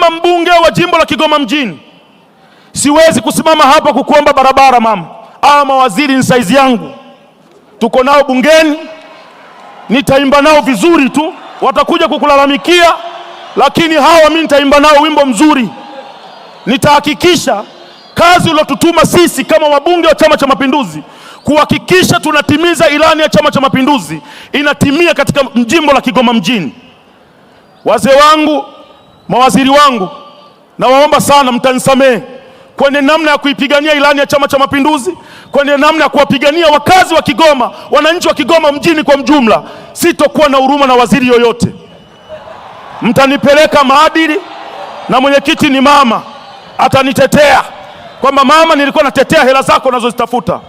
Kama mbunge wa jimbo la Kigoma mjini siwezi kusimama hapa kukuomba barabara mama. Hawa mawaziri ni saizi yangu, tuko nao bungeni, nitaimba nao vizuri tu, watakuja kukulalamikia, lakini hawa mimi nitaimba nao wimbo mzuri. Nitahakikisha kazi uliotutuma sisi kama wabunge wa Chama cha Mapinduzi kuhakikisha tunatimiza ilani ya Chama cha Mapinduzi inatimia katika jimbo la Kigoma mjini. Wazee wangu, mawaziri wangu, nawaomba sana mtanisamehe kwenye namna ya kuipigania ilani ya Chama cha Mapinduzi, kwenye namna ya kuwapigania wakazi wa Kigoma, wananchi wa Kigoma mjini kwa mjumla. Sitokuwa na huruma na waziri yoyote, mtanipeleka maadili, na mwenyekiti ni mama, atanitetea kwamba mama, nilikuwa natetea hela zako unazozitafuta.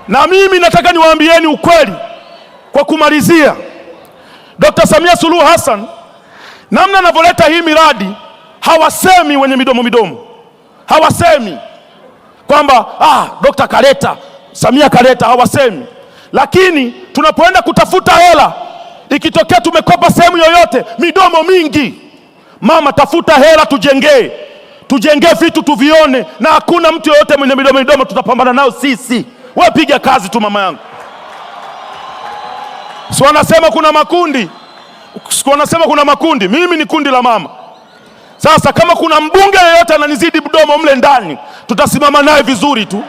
Na mimi nataka niwaambieni ukweli kwa kumalizia, Dr. Samia Suluhu Hassan namna anavyoleta hii miradi, hawasemi wenye midomo midomo, hawasemi kwamba Dr. kaleta, Samia kaleta, hawasemi. Lakini tunapoenda kutafuta hela, ikitokea tumekopa sehemu yoyote, midomo mingi. Mama, tafuta hela tujengee, tujengee vitu tuvione, na hakuna mtu yoyote mwenye midomo midomo, tutapambana nao sisi. Wewe piga kazi tu mama yangu. Si wanasema kuna makundi, si wanasema kuna makundi. Mimi ni kundi la mama. Sasa kama kuna mbunge yeyote ananizidi mdomo mle ndani, tutasimama naye vizuri tu.